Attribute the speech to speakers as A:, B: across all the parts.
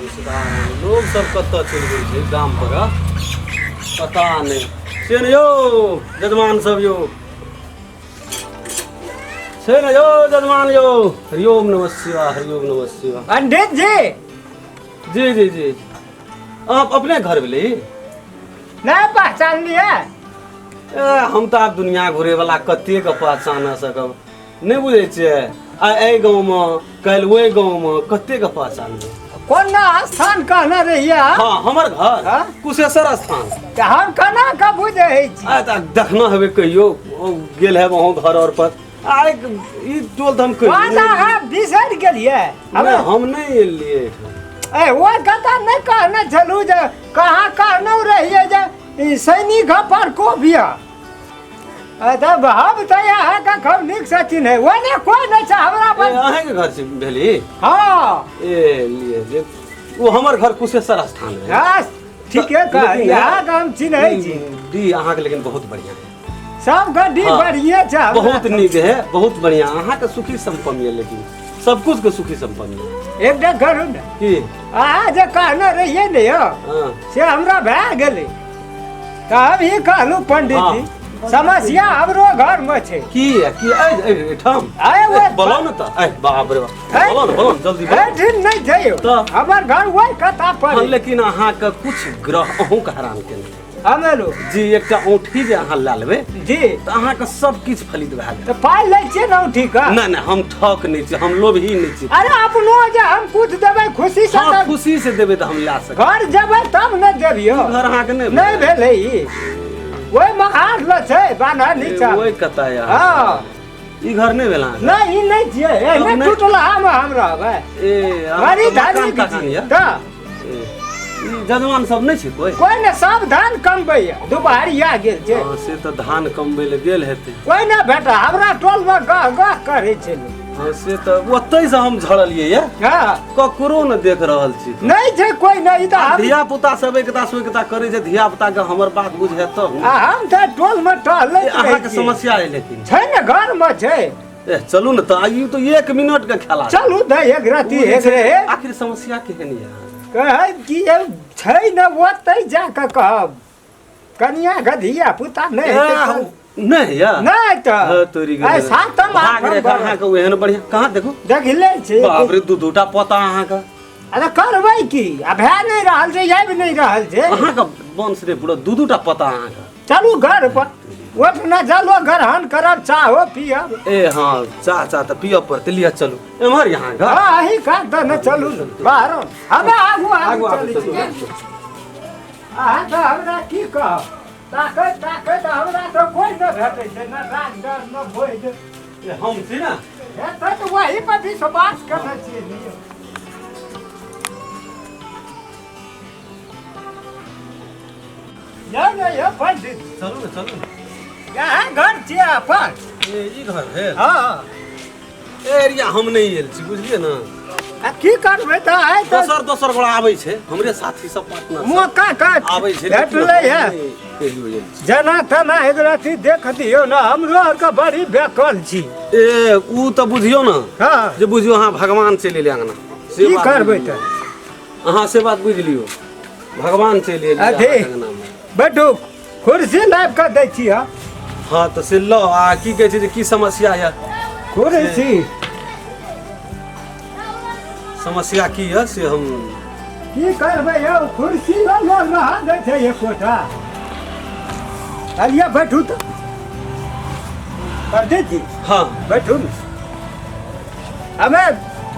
A: सीताराम सीताराम। लोग सब कतऽ चलि गेल छै गाम पर पता नहि से ने यौ जजमान सब यौ छै ने यौ जजमान यौ। हरिओम नमः शिवाय, हरिओम नमः शिवाय।
B: पंडित जी।
A: जी जी जी, अहाँ अपने घर भेलै?
B: नहीं पहचान लिए?
A: ए, हम तऽ आब दुनिया घुरे वाला कतेक पहचान सकब, नहि बुझै छियै? आ एहि गाँवमे काल्हि ओहि गाँवमे कतेक पहचानबै।
B: कोन स्थान कहने रहियै?
A: हाँ, हमर घर
B: हाँ?
A: कुशेश्वर स्थान।
B: तऽ हम केना कऽ बुझै छी?
A: आ तऽ देखना हेबै कहियो ओ गेल हेब अहूँ घर और पर। आ ई टोल तऽ हम कहियो
B: बात
A: नहि-
B: अहाँ बिसरि गेलियै?
A: नहि, हम नहि एलियै एहिठाम।
B: ए ओ कतऽ नहि कहने छलहुँ जे कहाँ कहने रहियै जे ई सैनिक पर कोबिया। तब हम तऽ अहाँके खूब नीकसँ चिन्है ओने कोइ नहि छै हमरा
A: ए,
B: पर।
A: अहाँके घर से भेली?
B: हँ।
A: ए लिए जे ओ हमर घर कुशेश्वर स्थान है।
B: हँ, ठीके कहलियै, अहाँके हम चिन्है छी।
A: डी अहाँके लेकिन बहुत बढ़िया है।
B: सब गड्डी
A: हाँ।
B: बढ़िए छै हमरा।
A: बहुत नीक है, बहुत बढ़िया। अहाँके सुखी संपन्न है, लेकिन सब कुछ के सुखी संपन्न है।
B: एकटा करू ने।
A: की?
B: अहाँ जे कहने रहियै ने यौ से हमरा भए गेलै, तऽ हम ई कहलहुँ पंडित जी समस्या हमरो घरमे छै।
A: की है की एहिठाम?
B: आय ओहि-
A: बोलाउ ने तऽ। ऐ बाप रे बाप, बोलाउ ने, बोलाउ ने जल्दी बोलाउ।
B: एहिठाम नहि छै यौ।
A: तऽ?
B: हमर घर ओहि कथा पर
A: हाँ, लेकिन अहाँके कुछ ग्रह अहूँके हैरान केने।
B: हम एलहुँ
A: जी, एकटा औंठी जे अहाँ लए लेबै
B: जी
A: तऽ अहाँके सब किछु फलित भए जायत।
B: तऽ पाइ लै छियै ने औंठी के?
A: नहि नहि, हम ठक नहि छी, हम लोभी नहि छी।
B: अरे अपनो जे हम कुछ देबै खुशी से
A: हाँ,
B: तऽ
A: खुशी से देबै तऽ हम लए सकब।
B: घर जेबै तब ने देबियौ।
A: घर अहाँके नहि
B: नहि भेलै ई ओहि महार लग छै बान्हल नीचा।
A: ओहि कतऽ यऽ?
B: हाँ।
A: ई घर नहि भेल अहाँके?
B: नहि, ई नहि छियै, एहने
A: नहि।
B: टूटल हम रहबै।
A: ए अहाँके
B: बड़ी
A: मकान
B: धार्मिक
A: तकान
B: छी
A: यऽ?
B: तऽ
A: ए, ई जजमान सब नहि छै कोइ?
B: कोइ ने, सब धान कमबैया, दुपहरिया गेल छै।
A: हाँ, से तऽ धान कमबै लए गेल हेतै।
B: कोइ ने बेटा, हमरा टोल मे गह गह करै छै लोक।
A: हाँ, से तऽ ओतहि से हम झड़लियै ये।
B: हँ।
A: ककरो ने देख रहल छी।
B: नहि छै कोइ नहि, ई तऽ हम
A: धिया पुता सब एकता सुकता करै छै, धिया पुता के हमर बात बुझे तब ने।
B: आ हम तऽ टोल मे टहलैत
A: ए,
B: रहै
A: अहाँके
B: छियै।
A: समस्या है लेकिन
B: छै ने, घर मे छै।
A: ए चलू ने तऽ, ई तऽ एक मिनट के खेला छै।
B: चलू तऽ एक राति
A: ओ जे
B: एक
A: छै,
B: रहे।
A: आखिर समस्या केहन यऽ?
B: कहै की जे छै ने ओतहि जा कऽ कहब, कनिया के धिया पुता नहि हेतै तऽ-
A: नहि यऽ?
B: नहि तऽ
A: हँ, तोरी के
B: आइ सातम
A: भाग
B: आठम
A: रेखा
B: बरस।
A: अहाँके ओहन बढ़िया कहाँ देखू।
B: देखले छी।
A: बाप रे, दू दूटा पोता अहाँके।
B: अरे करबै की, आ भए नहि रहल छै, आबि नहि रहल छै।
A: अहाँके वंश रे पूरा दू दूटा पोता अहाँके।
B: चलू घर पर ओठना चलो, ग्रहण करब, चाहो पियब।
A: ए हाँ, चाह चाह तऽ पियब पड़तै। लिअ चलू एम्हर यहाँ घर।
B: हाँ, अही कात दऽ ने चलू ने बाहरो, हमे आगू आगू
A: आगू आगू
B: चलै
A: चलू,
B: छी।
A: आगू।
B: अहाँ तऽ हमरा की कहब, ताकैत ताकैत हमरा तऽ कोइ नहि भेटै छै, ने डॉक्टर ने वैद्य।
A: ए, हम छी ने।
B: हेतै तऽ वही पर विश्वास करै छियै ने। यौ ने यौ पंडित।
A: चलू ने, चलू ने।
B: यहाँ घर छियै अपन।
A: ए ई घर भेल?
B: हँ।
A: ए एरिया हम नहि आयल छी, बुझलियै ने?
B: आ की करबै तऽ आइ तऽ
A: दोसर दोसर गोड़ा आबै छै, हमरे साथी सब पार्टनर सब
B: मौका का
A: आबै छै, लेकिन
B: भेटलै
A: हम
B: है।
A: नहि कहियो आयल छी।
B: जेना तेना एक रति देख दियौ ने, हमरो आरके बड़ी बेकल छी।
A: ए ऊ तऽ बुझियौ ने जे बुझियौ अहाँ भगवान चलि एलै अंगना से
B: की
A: बात
B: करबै
A: बुझि
B: तऽ?
A: लियौ। अहाँ से बात बुझि लियौ, भगवान चलि एलै
B: अथी।
A: अहाँके अंगनामे।
B: बैठू, कुर्सी लाबि कऽ दै छी हम।
A: हाँ तऽ से लऽ आ की कहै छै जे की समस्या यऽ?
B: कुर्सी।
A: समस्या की यऽ से हम
B: की करबै यौ, कुर्सी लऽ लऽ रहा दै छै एकोटा। अलिया बैठू तऽ पंडित जी।
A: हाँ।
B: बैठू ने, हमे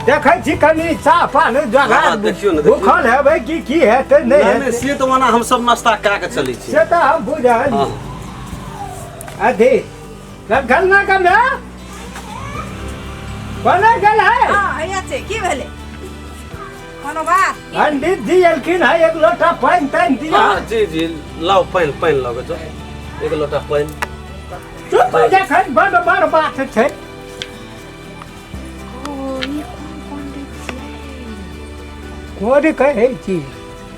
B: देखै छी कनि चाह पान जगह।
A: हाँ, देखियौ ने, देखियौ।
B: भूखल हेबै कि की हेतै नहि
A: नहि नहि
B: हेतै।
A: से तऽ ओना हम सब नाश्ता कए कऽ चलै छी।
B: से तऽ हम बुझल। अथी गलना कमे बने गेल है।
C: हाँ, हैया छै, की भेलै? कोनो बात?
B: पंडित जी एलखिन है, एक लोटा पानि तानि दिअ।
A: हाँ, जी जी, लाउ पानि, पानि लाउ जाउ, एक लोटा पानि।
B: चुप, जखन बड़ बड़ बात छै।
C: ओ, ई कोन पंडित छियै?
B: कोन कहै छी?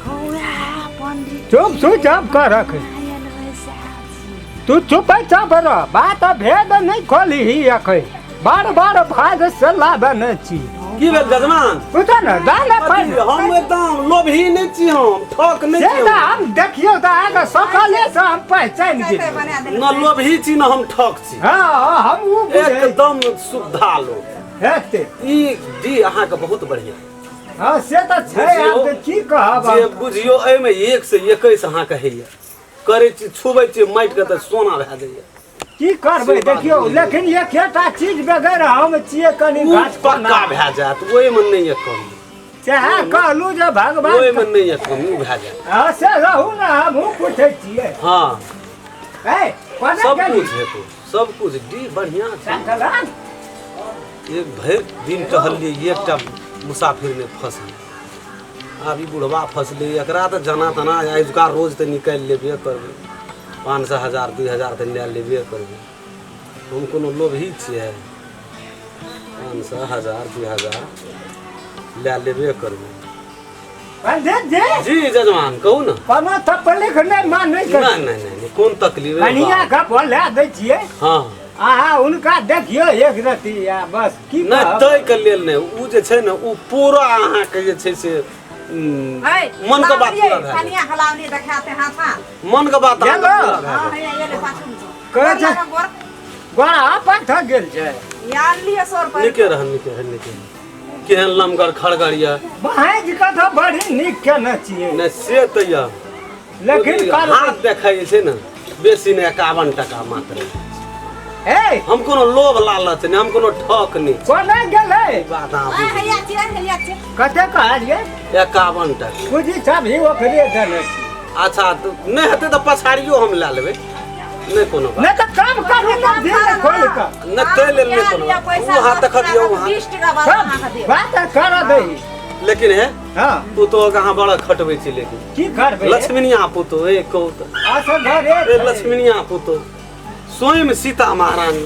C: कौआ पंडित।
B: चुप चुप कर रख।
C: आयल रहै सएह छियै।
B: तू चुप चाप रह, बात भेद नहि खोलही अखन, बार बार भाग से लाबे छी।
A: की भेल जजमान?
B: पूछो ने दाना पानि।
A: हम एकदम लोभी नहि छी, हम ठक नहि
B: से
A: छी।
B: तऽ हम देखियौ तऽ अहाँके सकले से हम पहचानि गेलियै।
C: बना देलकै।
A: न लोभी छी न हम ठक छी।
B: हँ हँ, हम ओ बुझै
A: एकदम शुद्धा लोक।
B: हेतै।
A: ई डी अहाँके बहुत बढ़िया।
B: हँ से तऽ छै, आब तऽ की कहब
A: जे
B: हम।
A: बुझियौ एहिमे 1 से 21 अहाँके होइए, करै छी छुबै छी माटिके तऽ सोना भए जाइए।
B: की करबै
A: से बात
B: देखियौ,
A: नहि।
B: लेकिन एकेटा चीज बगैर हम छियै कनि
A: ओ
B: घास
A: पक्का भए जायत, ओहिमे नहि यऽ कमी।
B: सएह कहलहुँ जे भगवान
A: ओहिमे नहि यऽ कमी, ओ भए जायत।
B: हँ से रहू ने, हमहूँ पूछै छियै।
A: हँ
B: है कोना
A: सब
B: गेली?
A: कुछ हेतौ, सब कुछ डी बढ़िया छै।
B: चलन।
A: एक भरि दिन टहललियै, एकटा मुसाफिर नहि फंसलै। आब ई बुढ़वा फंसलै, एकरा तऽ जना तना आजुका रोज तऽ निकालि लेबे करबै, 500 1000 2000 तऽ लए लेबे करबै। हम कोनो लोभी छियै? 500 1000 2000 लए लेबे करबै।
B: पंडित जी।
A: जी जजमान कहू ने।
B: कोनो तकलीफ नहि मानै के?
A: नहि नहि नहि नहि, कोन तकलीफ रे
B: कनिया
A: बाप।
B: के बोला दै छियै।
A: हँ।
B: अहाँ हुनका देखियौ एक रति आ बस, की
A: नहि
B: कहब?
A: ताहिके लेल नहि, ओ जे छै ने ओ पूरा अहाँके जे छै से
C: है,
A: मनके बात
C: लावलियै,
A: पूरा भए जायत।
C: कनिया के लावलियै देखाते हाथ हाथ।
A: मनके बात अहाँके
B: गेलो?
A: पूरा भए
C: हाँ,
A: जायत।
C: हैया एलै पाछू में।
B: कहै
C: गोर
B: छै-
C: लागऽ, गोर।
B: गोड़ा पाथर गेल छै।
C: यार लिअ 100 रुपया।
A: नीके रहन, नीके रहन, नीके रहन। केहन लमगर खड़गर यऽ।
B: भाँजि के तऽ बड़ी नीक केने छियै।
A: नहि से तऽ यऽ,
B: लेकिन
A: हाथ
B: करबै
A: देखै जे छै ने बेसी नहि, 51 टका मात्र।
B: ए
A: हम कोनो लोभ लालच नहि, हम कोनो ठक नहि।
B: कोना गेलै?
A: बात अहाँ
C: आय,
A: बुझि
C: हैया छियै, हैया छियै।
B: कते कहलियै?
A: 51 टका।
B: पूँजी सब ही ओकरे देने छी।
A: अच्छा तऽ नहि हेतै तऽ पछाड़ियो हम लए लेबै, नहि कोनो बात।
B: नहि तऽ काम करू ने दिल खोलि कऽ।
A: नहि ताहि लेल नहि कोनो बात। ओ हाथ देखऽ दियौ वहाँ।
C: 20 टका बाद अहाँके देब।
B: बात करऽ दही।
A: लेकिन हे
B: हँ
A: पुतोह अहाँ बड़ा खटबै छी, लेकिन
B: की करबै?
A: लक्ष्मीनिया पुतोह, ए कहू तऽ।
B: असल घरे
A: ए
B: छै।
A: लक्ष्मीनिया पुतोह स्वयं सीता महारानी।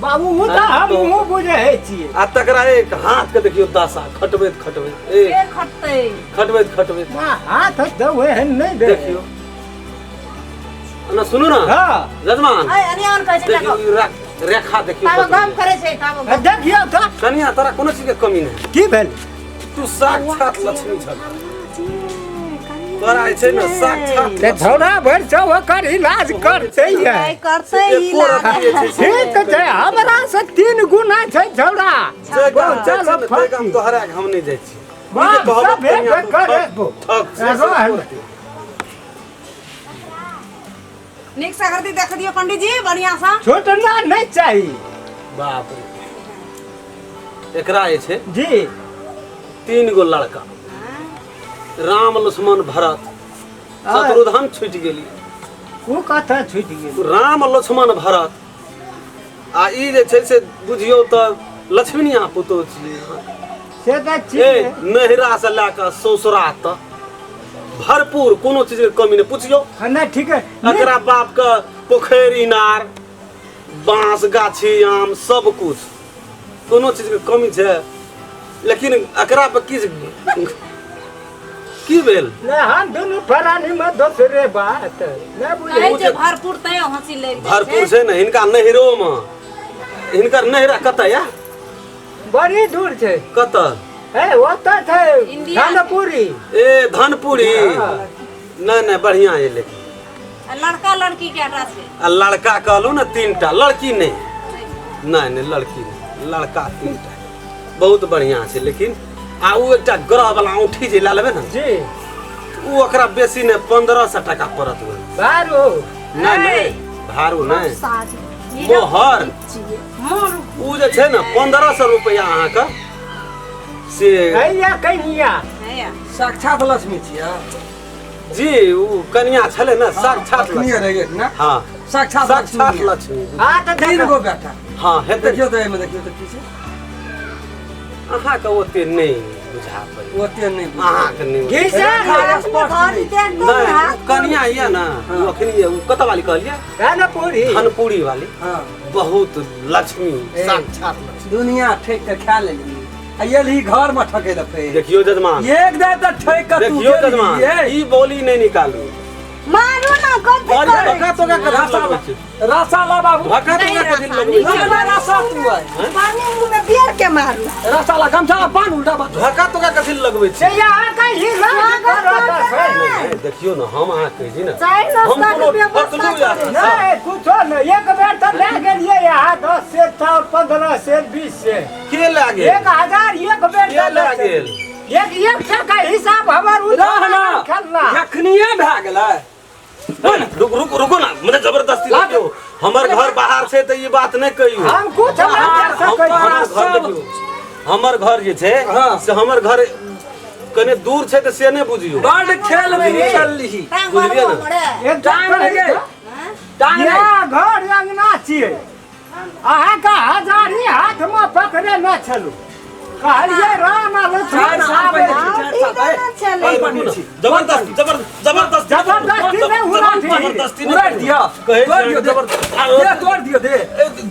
B: बाबू ओ तऽ हमहूँ बुझै छियै।
A: आ तकरा एक हाथ के देखियौ दशा, खटबैत खटबैत ए
C: के खटतै?
A: खटबैत खटबैत
B: माँ हाथ दौ एहन नहि दे।
A: देखियौ ना, सुनू ना
B: हँ
A: जजमान।
C: आय, अनियान कहै छै
A: देखियौ
C: देखो।
A: ई रेखा देखियौ
C: ताबे
A: कतौ।
C: गम करै छै, ताबे गम।
B: देखियौ तऽ।
A: कनिया तोरा कोनो चीज के कमी नहि।
B: की भेल?
A: तू साक्षात लक्ष्मी छल, तोरा जे छै ने साक्षात
B: ते झौरा भरि छौ, ओकर इलाज करतै ये।
C: नहि करतै
A: एको
C: इलाज।
A: रत्ती जे छै से
B: ठीक छै, हमरा से 3 गुना छै झौरा।
A: जे गाम जाइ
B: चल,
A: छै ने, ताहि गाम
B: फटी।
A: तोहरा के हम नहि जाइ छी। ई
B: बाप,
A: जे कहबो
B: सब
A: कनिया
B: हेबे
A: तू
B: करे।
A: ठक ठक छै, से
B: रहल।
A: करतै।
C: नीक से हरदी देख दियौ पंडीजी बढ़िया से।
B: छूटना नहि चाही।
A: बाप रे, एकरा जे छै
B: जी
A: 3 गो लड़का, राम लक्ष्मण भरत शत्रुघ्न छूटि गेली।
B: ओ कतऽ छूटि गेल?
A: राम लक्ष्मण भरत आ ई जे छै से बुझियौ तऽ लक्ष्मीनिया पुतोह छियै।
B: से तऽ
A: ए
B: छियै।
A: नैहरा से लए कऽ ससुरा तक भरपूर, कोनो चीज के कमी नहि। पुछियौ।
B: हँ, नहि ठीक है।
A: एकरा बाप के पोखरि इनार बांस गाछी आम सब कुछ, कोनो चीज के कमी छै? लेकिन एकरा पर किछु की भेल?
B: नहि हम दुनू प्राणी में दोसरे बात नहि बुझै।
C: कहै छै भरपूर तैं हँसी लागि जाइ
A: भरपूर छै ने हिनका नैहरो मे। हिनकर नैहरा कतऽ या?
B: बड़ी दूर छै।
A: कतऽ?
B: ए ओतऽ छै
C: इंडिया।
B: धनपुरी।
A: ए धनपुरी।
B: हँ।
A: नहि नहि बढ़िया है लेकिन
C: आ लड़का लड़की केटा छै?
A: आ लड़का कहलहुँ ने 3टा, लड़की नहि। नहि नहि लड़की नहि, लड़का 3टा। बहुत बढ़िया छै लेकिन आ ओ एकटा ग्रह वाला औंठी जे लए लेबै ने
B: जी,
A: ओ ओकरा बेसी नहि 1500 टका पड़त ओहि।
B: बारू?
A: नहि नहि भारू नहि, मोहर। ओ जे छै ने 1500 रुपया अहाँके से।
B: हैया कनिया।
C: हैया।
D: साक्षात लक्ष्मी छियै
A: जी, ओ कनिया छलै ने साक्षात
D: लक्ष्मी
A: लक्ष्मी।
D: रहियै ने।
A: हाँ
D: साक्षात
A: साक्षात
D: लक्ष्मी।
A: लक्ष्मी।
B: हाँ तऽ
D: 3
B: देखो।
D: गो बेटा।
A: हाँ हेतै।
D: देखियौ तऽ एहिमे देखियौ तऽ की छै।
A: अहाँके ओते नहि बुझा पड़ै।
D: ओते नहि बुझाइ।
A: अहाँके नहि ओते।
B: घिसा
D: रेखा स्पष्ट नहि छै।
A: नहि ओ कनिया यऽ ने ओ अखनी ओ कतऽ वाली कहलियै?
B: धनपुरी।
A: धनपुरी वाली।
D: हाँ
A: बहुत लक्ष्मी,
D: ए।
A: साक्षात लक्ष्मी।
D: दुनिया ठेक के खा लेली आ एलही घर में ठकै लए फेर।
A: देखियौ जजमान,
D: एक दे तऽ ठैक के तू
A: देखियौ
D: गेलही,
A: जजमान,
D: ए।
A: ई बोली नहि निकालू।
C: मारू ना कथी
A: अरे
C: करै
A: धक्का तोका कथी
D: रासा
A: लगबै छै?
D: रासा ला बाबू
A: धक्का तोका कथी लगबै छै?
D: ला रासा तू आय
C: पानी मुँह में बियर के मारू
D: रासा ला गमछा ला बान्ह उल्टा बात
A: धक्का तोका कथी लगबै छै?
B: से यहाँ का ही लाज करत छै।
A: नहीं, देखियौ ने हम अहाँ कहै छी ने
C: चाय
A: हम
C: नाश्ता
A: कोनो
C: के व्यवस्था
A: फसलू या
C: करू।
B: नहीं कुछो नहीं, एक बेर तो ले गेलियै यहाँ 10 सेर चाउर, 15 सेर, 20 सेर,
A: के लए गेल?
B: 1000 एक बेर
A: के लए गेल?
B: एक एक टका हिसाब हमर
D: रहना
B: खेलना
D: जखनिए भए गेलै।
A: रुक रुक रुको ना, मने जबरदस्ती देखियौ हमर घर बाहर छै तऽ ई बात नहि कहियौ।
B: हम कुछ नहीं कर सकै
A: हमर घर
D: सब-
A: देखियौ, हमर घर जे छै
D: हाँ।
A: से हमर घर कने दूर छै तऽ से नहि बुझियौ।
D: बड खेल में निकलली
C: टांग
A: बुझलियै
C: मारू
A: ने?
C: हमरे।
B: एक
D: टांग रे गे टांग रे
B: या घर अंगना छियै, अहाँके हजारी हाथमे पकड़े न छलू, कहलियै राम आ लक्ष्मण
D: चार साल
B: आबै
D: पहिले
B: छै।
D: चार साल
C: ई केना चलै?
D: कोन पढ़ने छी?
A: जबरदस्ती जबरदस्ती
B: जबरदस्ती नहि उड़ा
A: जबरदस्ती नहि
D: उड़ारि दिअ,
A: कहै
D: तोड़ि
A: छै
D: दियौ, दे।
A: जबरदस्ती
D: दे तोड़ि दियौ दे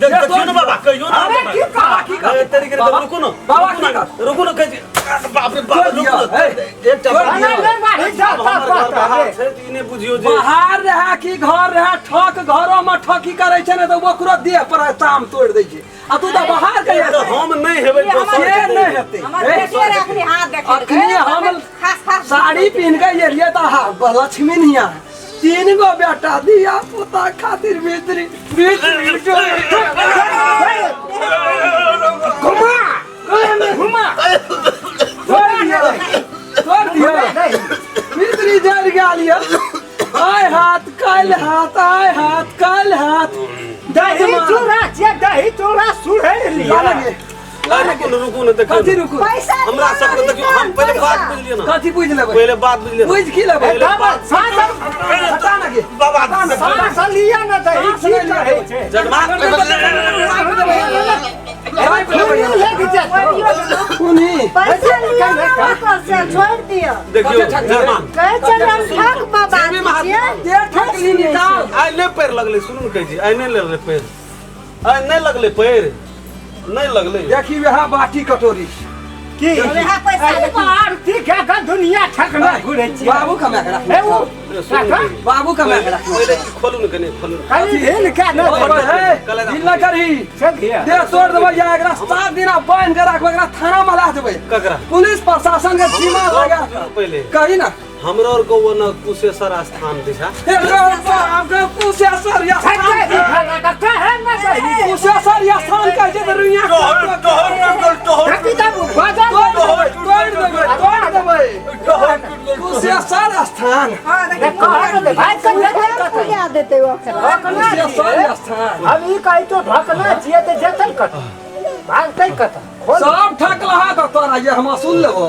A: देखियौ ने बाबा कहियौ ने
B: अरे की कहा
D: की कह
A: ए, तरीके से
D: बाबा,
A: रुको ना
D: बाबा
A: रुको ना
D: की कह
A: रुको ना कहै छी बाप रे बाप
D: तोड़ि
A: रुको
D: दिअ,
A: ना
D: हे,
A: एकटा
D: तोड़ि
A: बात
D: दिअ।
B: नहीं मारी जाता
A: हमर घर
B: पता
A: बाहर
B: रे।
A: छै तऽ ई नहि बुझियौ जे
D: बाहर रहे कि घर रहे, ठक घरो में ठकी करे छै ने तऽ ओकरो देह पर चाम तोड़ि दै छै आ तू तऽ बाहर के
A: तऽ हम नहि हेबै
C: ई हमर
A: दोसर
D: से
A: के
D: नहि
A: नहि
D: हेतै
C: हमर
D: हे,
C: बेटिए रे अखनी हाथ देखे
D: अखनी हम
C: खास खास
D: साड़ी पहिन के एलियै तऽ हा लक्ष्मी निया 3 गो बेटा दिया पोता खातिर भीतरी भीतरी
B: घुमा घुमा
D: तोड़ दिया तोड़ दिया भीतरी जरि गेल यऽ आय हाथ काल्हि हाथ आय हाथ काल्हि हाथ
B: दही चूड़ा छियै, दही चूड़ा सुढ़ै लिअ।
D: लगे
A: रुकू ने रुकू ने देखियौ
D: कथी
A: ने।
D: रुकू
C: पैसा
A: हमरा सबके देखियौ हम पहिले बात बुझि लिअ ने
D: कथी बुझि लेबै
A: पहिले बात बुझि लिअ ने।
D: बुझि की लेबै
A: पहिले बात
B: साँझ
D: हटा ना गे
A: बाबा
B: साँझ लिअ ने दही की कहै छै
A: जन्मा
B: खूनी लागि जेतौ।
D: सुनी
C: पैसा लिअ ना ओकर से छोड़ि दिअ।
A: देखियौ जन्मा
C: कहै छलै हम ठक बाबा छियै।
D: देह ठकली निकाल
A: आइ नहि पैर लगलै सुनू ने कहै छी आइ नहि लगलै पैर आइ नहि लगलै पैर नहि लगलै
D: देखी वएह बाटी कटोरी
B: की
C: वएह पैसा
B: अरे आरती के के दुनिया ठकने घुरै छियै।
D: बाबू कमा के
B: हे
D: राखू
B: उ
A: सुनू ने कहै छी।
D: बाबू कमा के राखू
A: पहिले ई खोलू ने कने खोलू ने।
B: कनी ढील के न
D: दिल न करही
B: से धिया
D: देह तोड़ देबै या एकरा 7 दिन बान्हि के राखबै एकरा थाना में ला देबै
A: ककरा
D: पुलिस प्रशासन के जिम्मा लगा
A: सुनू पहिले
D: कही ना
A: हमरो आर के ओने कुशेश्वर स्थान दिशा
D: हे रे बाप रे कुशेश्वर स्थान
B: कहे न दही
D: कुशेश्वर स्थान कहै छै तऽ रुइया
B: देखी तब बाजार
D: तोड़ देबै तोड़ देबै कुशेश्वर स्थान
C: हँ देखी
B: कहऽ दे भाई कते कते
C: पुजा देतै ओकरा
D: कुशेश्वर स्थान
B: हम ई कहै तो ढकना छियै तऽ जेतै कतऽ भागतै कतऽ खोल
D: सब ठकलहा तऽ तोरा ये हम सुन लेबो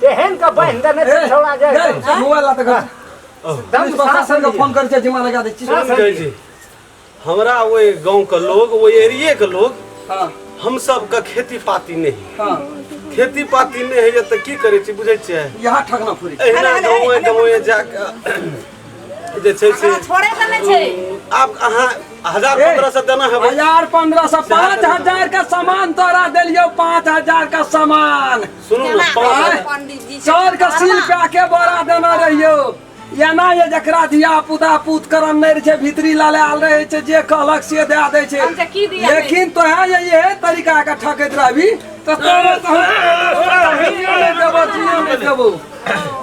B: तेहन के बान्हि देने छै छौड़ा जे
D: मोबाइल ला तऽ घर
B: दम
D: पुलिस प्रशासन के फोन करै छै जिम्मा लगा दै छी
A: सुन कहै छी हमरा ओहि गाँव के लोग ओहि एरिये के लोग
D: हाँ
A: हम सबके खेती पाती नहि
D: हाँ
A: खेती पाती नहि होइए तऽ की करै छी बुझै छियै
D: यहाँ ठकना पूरी
A: एहिना गाँवे गाँवे जाके जे छै से
C: ओकरा छोड़े तऽ नहि छै।
A: आब अहाँ 1000 1500 देना हेबै
D: 1000 1500 5000 का सामान तोरा देलियौ 5000 का सामान
A: सुनू ने 5000
C: पंडित जी
D: चाउर के सील पा के बोरा देना रहियौ एना ये जकरा धिया पुता पूत करन नहि रहै छै भीतरी लाले आयल रहै छै जे कहलक से दए दै छै
C: हम तऽ की दिया
D: लेकिन तोहे जे इहे तरीका के ठकैत रहबी तऽ तोरा तऽ जियो नहि देबो जियो नहि देबो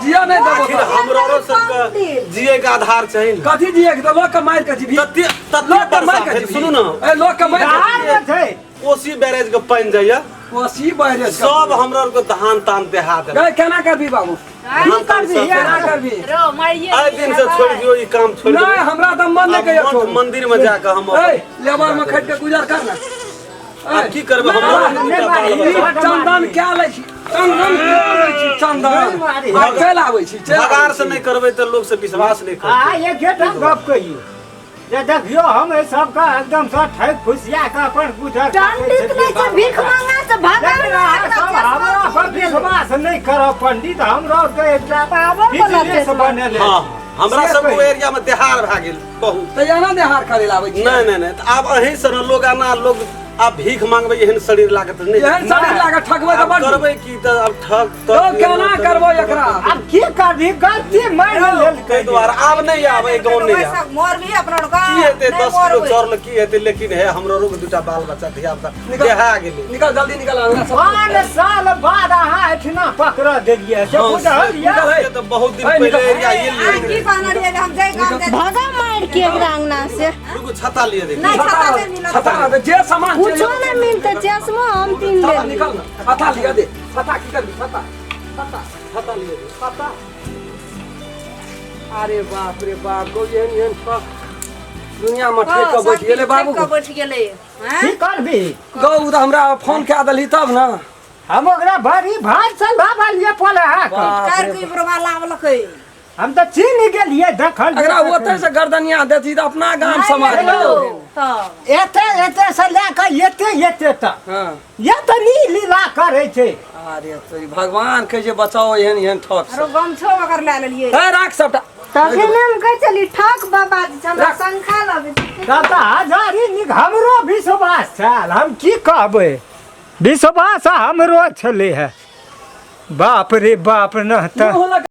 D: जियो नहि देबो
A: आखिर हमरो सबके जिए के आधार चाही ने
D: कथी जिए के लोक के मारि के जीवी
A: तते तते
D: लोक के
A: वर्षा
D: मारि के
A: भेल
D: जीवी
A: सुनू ने
D: ए लोक के मारि के
B: धार
D: जीवी।
B: मे छै
A: कोसी बैरेज के पानि जाइया
D: कोसी बैरेज के
A: सब हमरा आर के धान तान देहा देलक
D: गए केना करबी बाबू
A: धान तान सब
D: केना
A: देहा देलक।
D: करबी
C: रो मारिए
A: आइ दिन से छोड़ि दियौ ई काम छोड़ि
D: नहीं
A: दियौ
D: हमरा तऽ मन नहीं कहियो
A: मठ
D: छोड़
A: मंदिर में जाके हम
D: ए लेबर में खट के गुजर कर ना
A: आब की करबै हमरा
B: नहि मारी।
D: ई चंदन क्या लै छी चंदन क्या लै छी चंदन
B: मारी।
D: आब चलि आबै छी चलि आबै
A: भगार से
D: छी।
A: नहीं करबै तऽ लोग से विश्वास नहीं करतै
B: आ एकेटा गप कहियौ जे देखियौ हम एहि सबके एकदम सँ ठकि फुसिया के अपन गुजर
C: पंडित नहि छै भीख मांगा से भगा
B: लेकिन अहाँ सब हमरा पर विश्वास नहि करब पंडित, हमरो के एकटा
C: पावर वाला
B: बिजनेस
C: चश्मा।
B: बनेले
A: हाँ हमरा
B: से
A: सब
B: कहियौ।
A: एरिया में देहार भए गेल बहुत।
D: तऽ एना देहार करे ला आबै छी?
A: नहीं नहीं नहीं, तऽ आब अहीं से ने लोग आना लोग आब भीख मांगबै एहन शरीर लागत नहि।
D: एहन शरीर लागत, ठकबै तऽ
A: आब
D: बड।
A: करबै की तऽ आब ठक
D: तो केना करबो एकरा?
B: आब की करबी, गलती मानि लेल।
A: ताहि दुआरे आब नहि आबै गाँव, नहि आब।
C: मरबी अपना
A: की हेतै? 10 किलो चाउर की हेतै? लेकिन हे हमरो रुक, दूटा बाल बच्चा धिया पुता देहा गेलै।
D: निकल, जल्दी निकल अंगना सब।
B: 5 साल बाद अहाँ एहिठिना पकड़ देलियै से बुझलियै?
D: निकल हे।
A: से तऽ बहुत दिन
D: हे,
A: पहिले
D: निकल।
A: एरिया गेलियै।
C: की कहने रहियै जे हम जाय गाम जाय।
E: भगा मार के एकरा अंगना से।
A: रुकू, छता लिए देखी।
C: नहि, छता नहि मिलत।
D: छता दे, जे सामान छै।
E: कुछो नहीं मिलते, चश्मा हम तीन
D: छता
E: ले।
D: निकल ना, छता लिया दे। छता की करबी? छता, छता,
A: छता लिए दे।
D: छता। अरे बाप रे बाप, गो एहन एहन ठक दुनिया में ठेक के बैठ गेलै बाबू।
C: कऽ बैठ गेलै हैं?
B: की करबी?
D: गौ तऽ हमरा फोन कए देलही तब ने।
B: हम ओकरा बड़ी भार से लाबलियै पोलहा के।
D: बाप
C: कार
D: रे।
C: के बुढ़वा लाबलकै।
B: हम तऽ चिन्ह गेलियै देखल।
D: एकरा ओतै से गर्दनिया देती तऽ अपना गाम समाज
C: नहि
D: में।
C: यौ, तब
B: एते एते से लए कऽ एते एते तक
D: हँ
B: एतनी लीला करै छै।
D: अरे तो भगवान कहै छै बचाओ एहन एहन ठक से।
C: आरो गमछो ओकर लए लेलियै।
D: हे, राख सबटा।
E: तखन हम कहै छली ठक बाबा जी छै, हमरा शंखा लगे।
B: तब तऽ हजारी नीक हमरो विश्वास छल। हम की कहबै, विश्वास हमरो छलै हे। बाप रे बाप, न तऽ
D: मुँह लग।